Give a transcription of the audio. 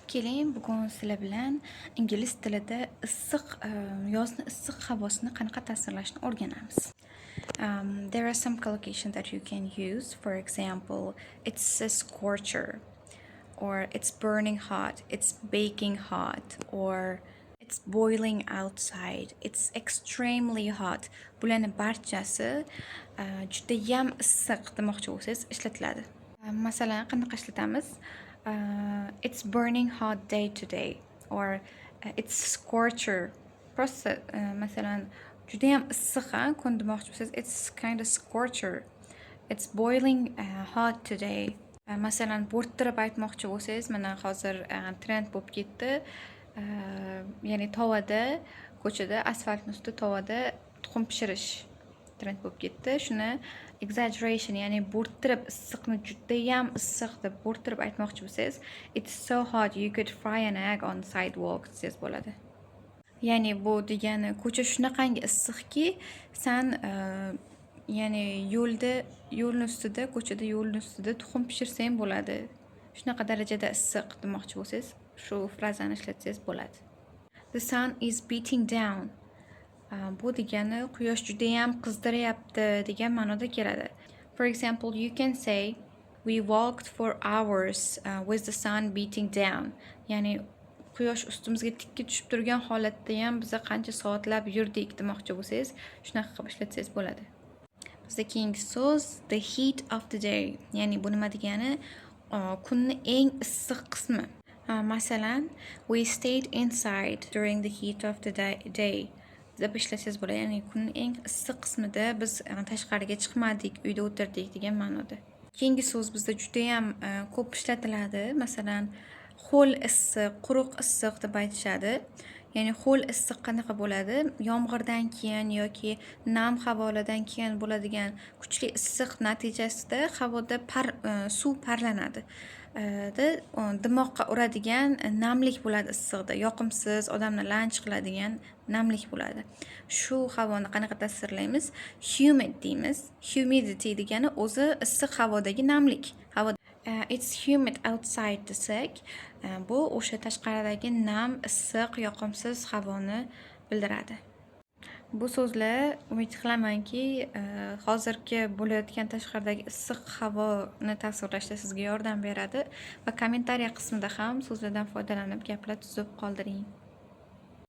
Keling, bugun sizlar bilan ingliz tilida issiq, yozni issiq havosini qanaqa tasvirlashni o'rganamiz. There are some collocations that you can use. For example, "It's a scorcher," or "It's burning hot," "It's baking hot," or "It's boiling outside," "It's extremely hot." Bularni barchasi judayam issiq demoqchi bo'lsangiz ishlatiladi. Masalan, qanaqa ishlatamiz? "It's burning hot day today," or "It's scorcher." Просто masalan, judayam issiq a kun demoqchi bo'lsangiz, "It's kind of scorcher. It's boiling hot today." Masalan, bo'rttirib aytmoqchi bo'lsangiz, mana hozir trend bo'lib ketdi. Ya'ni tovada, ko'chada, asfaltni ustida tovada tuxum pishirish trend bo'lib ketdi. Shuni exaggeration, ya'ni bo'rttirib, issiqni judayam issiq deb bo'rttirib aytmoqchi bo'lsangiz, "It's so hot you could fry an egg on sidewalk," desangiz bo'ladi. Ya'ni bu degani ko'cha shunaqangi issiqki, san ya'ni yo'lda, yo'lni ustida, ko'chada yo'lni ustida tuxum pishirsang bo'ladi. Shunaqa darajada issiq demoqchi bo'lsangiz, shu frazani ishlatsangiz bo'ladi. The sun is beating down. Bu degani quyosh judayam qizdiryapti degan ma'noda keladi. For example, you can say, "We walked for hours with the sun beating down." Ya'ni quyosh ustimizga tikka tushib turgan holatda ham biza qancha soatlab yurdik demoqchi bo'lsangiz, shunaqa qilib ishlatsangiz bo'ladi. Bizda keyingi so'z "the heat of the day." Ya'ni bu nima degani? Kunni eng issiq qismi. Masalan, "We stayed inside during the heat of the day," deb ishlatsangiz bo'ladi. Ya'ni kunni eng issiq qismida biz tashqariga chiqmadik, uyda o'tirdik degan ma'noda. Keyingi so'z bizda judayam ko'p ishlatiladi. Masalan, ho'l issiq, quruq issiq deb aytishadi. Ya'ni ho'l issiq qanaqa bo'ladi? Yomg'irdan keyin yoki nam havolardan keyin bo'ladigan kuchli issiq natijasida havoda par, suv parlanadi. Dimoqqa uradigan namlik bo'ladi issiqda. Yoqimsiz, odamni lanj qiladigan namlik bo'ladi. Shu havoni qanaqa tasvirlaymiz? Humid deymiz. Humidity degani o'zi issiq havodagi namlik. Havo "It's humid outside" desak, bu o'sha tashqaridagi nam, issiq, yoqimsiz havoni bildiradi. Bu so'zlar, umid qilamanki, hozirgi bo'layotgan tashqaridagi issiq havoni tasvirlashda sizga yordam beradi va kommentariya qismida ham so'zlardan foydalanib gaplar tuzib qoldiring.